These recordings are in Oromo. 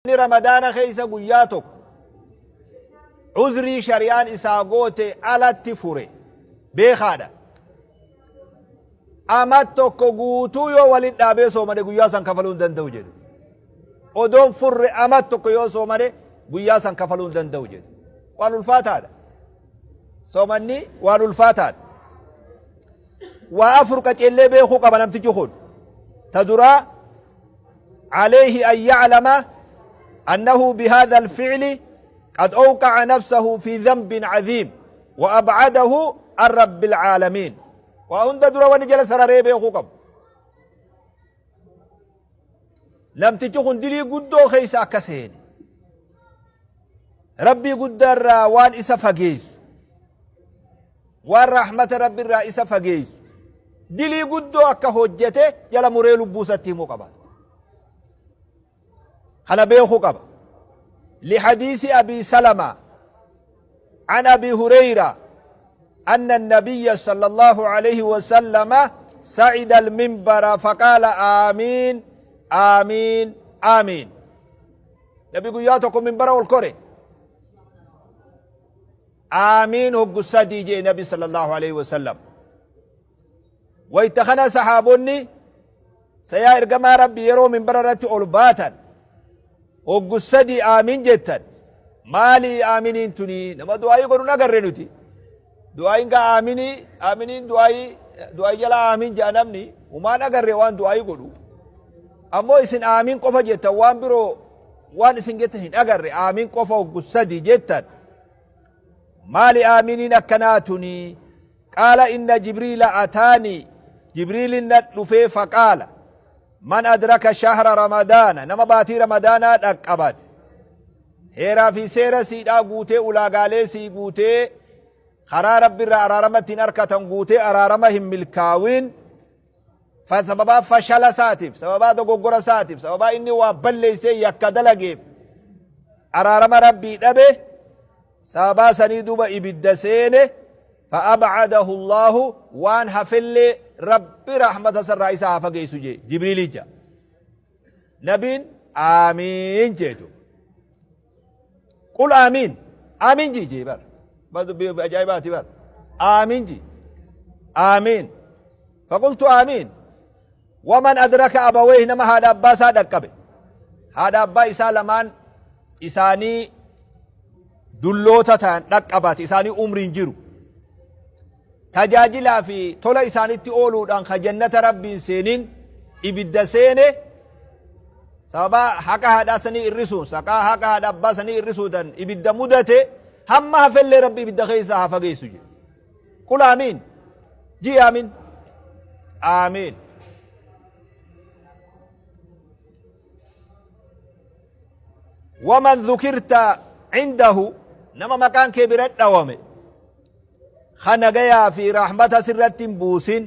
Namni Ramadaana keessa guyyaa tokko uzrii shari'aan isaa goote alatti fure beekaadha. Amat tokko guutuu yoo walin dhaabee soomane guyyaa san kafaluu hin danda'u jedhu. Odoon furre amat tokko yoo soomane guyyaa san kafaluu hin danda'u jedhu. Waan ulfaataadha. Soomanni waan ulfaataadha. Waa afur qaceellee beekuu qaba namtichi kun. Ta duraa عليه أن يعلم أنه بهذا الفعل قد أوقع نفسه في ذنب عظيم وأبعده عن رب العالمين. وهند درا ونجل سرري بيخو قب. Namtichi kun dilii guddoo keessa akka seene, Rabbii guddaa irraa waan isa fageessu, waan rahmata Rabbi irraa isa fageessu, dilii guddoo akka hojjete jala muree lubbuu isatti himuu qaba. Kana beekuu qaba. لحديث أبي سلمة عن أبي هريرة أن النبي صلى الله عليه وسلم صعد المنبر فقال آمين آمين آمين. Nabi guyyaa tokko minbara ol kore, aamiin hoggu sadii jee Nabi sallallahu alaihi wasallam. Wayta kana sahaabonni sayaa, ergamaa Rabbi, yeroo minbara irratti ol baatan hoggu sadii aamiin jettan, maalii aaminiin tuni? Nama du'aayii godhu agarre nuti. Du'aayiin gaa aaminii, aaminiin du'aayii, du'aayii jala aamiin jedha namni humaan agarre waan du'aayii godhu. Ammoo isin aamiin qofa jettan, waan biroo waan isin jettan hin agarre. Aamiin qofa hoggu sadi jettan, maali aaminiin akkanaa tuni? Qaala inna Jibriila ataanii, Jibriilin na dhufee, faqaala man adraka shahra Ramadaana, nama baatii Ramadaanaa dhaqqabate, heeraa fi seera siidhaa guutee, ulaagaalee sii guutee, karaa Rabbi irraa araarama ittiin arkatan guutee, araarama hin milkaawin, sababaa fashala isaatiif, sababaa dogoggora isaatiif, sababaa inni waa balleessee yakka dalageef araarama Rabbii dhabe, sababaa sanii duuba ibidda seene, fa'abcadahu Allaahu, waan hafellee Rabbi rahmata sarraa isaa haa fageessu jee Jibriilii jaa. Nabiin aamiin jeetu. Qul aamiin, aamiin jii jee bar. Bar dubbii ajaa'ibaati bar. Aamiin jii. Aamiin. Faqultu aamiin. Waman adraka abawayhi, nama haadha abbaa isaa dhaqqabe. Haadha abbaa isaa lamaan isaanii dulloota ta'an dhaqqabate, isaanii umriin jiru. Tajaajilaa fi tola isaanitti ooluudhaan ka jannata Rabbiin seenin ibidda seene, sababa haqa haadhaa sanii irrisuun, saqaa haqa haadha abbaa sanii irrisuudhaan ibidda mudate, hamma hafellee Rabbi ibidda keessaa haa fageessu jedhe. Qul aamiin. Ji aamiin. Aamiin. Waman dhukirta cindahu, nama maqaan kee bira dhawame, ka nagayaa fi rahmata sirratti hin buusin,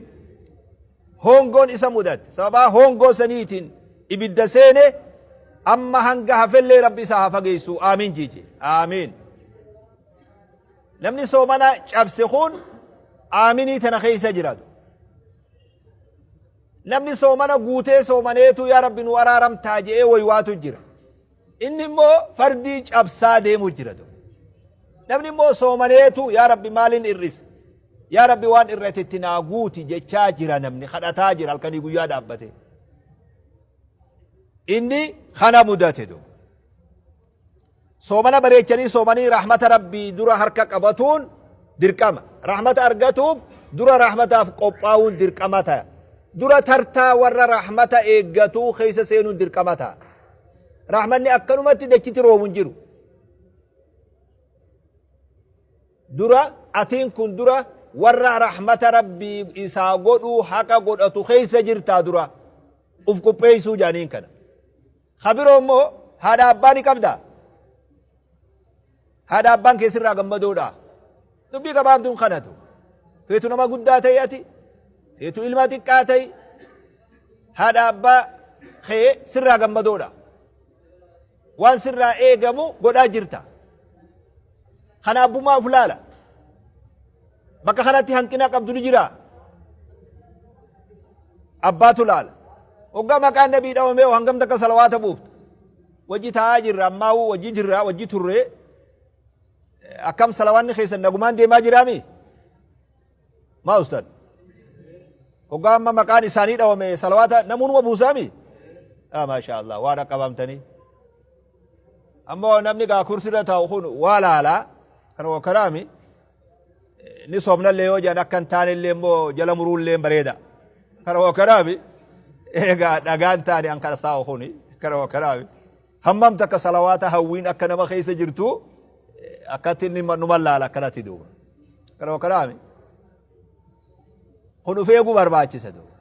hongoon isa mudate, sababaa hongoo saniitiin ibidda seene, amma hanga hafellee Rabbi isa haa fageessu, aamiin jiije. Aamiin. Namni soomana cabse kun aaminii tana keessa jiraatu. Namni soomana guutee soomaneetu yaa Rabbi nu araaramtaa je'ee waywaatu jira. Inni immoo fardii cabsaa deemu jira. Namni immoo soomaneetu yaa Rabbi maalin ir'ise? Yaa Rabbi waan irratetti naa guuti jechaa jira, namni kadhataa jira halkanii guyyaa dhaabbate. Inni kana mudate duuba. Soomana bareechanii soomanii rahmata Rabbii dura harka qabatuun dirqama. Rahmata argatuuf dura rahmataaf qophaa'uun dirqama ta'a. Dura tartaa warra rahmata eeggatuu keessa seenuun dirqama ta'a. Rahmanni akkanumatti dachitti roobu hin jiru. Dura atiin kun dura warra rahmata Rabbii isaa godhuu haqa godhatu keessa jirtaa dura uf qopheessuu jaaniin kana. Ka biroo immoo haadha abbaa ni qabdaa? Haadha abbaan kee sirraa gammadoodhaa? Dubbii gabaabduun kanatu. Feetu nama guddaa ta'e ati, feetu ilma xiqqaa ta'e, haadha abbaa kee sirraa gammadoodha. Waan sirraa eegamu godhaa jirta. Kana abbummaa of laala. Bakka kanatti hanqina qabdu ni jira. Abbaatu laala. Hoggaa maqaan nabii dhawamee hangam takka salawaata buufta. Wajji taa'aa jirra ammaa'uu wajji jirra wajji turre akkam salawaanni keessan nagumaan deemaa jiraami? Maa ustaad? Hoggaa amma maqaan isaanii dhawame salawaata namuunuma buusaami? Ah, maashaa Allah waan dhaqqabamtanii. Ammoo namni gaa kursiirra taa'u kun waa laala kan wakkaraami ni soomnallee yoo jedhan akka hin taanellee immoo jala muruullee bareeda. Kana wakkaraami egaa dhagaan taane an kana taa'u kuni kana wakkaraami. Hammam takka salawaata hawwiin akka nama keessa jirtu akkatti inni numa laala akkanatti duuba. Kana wakkaraami. Kun of eeguu barbaachisa duuba.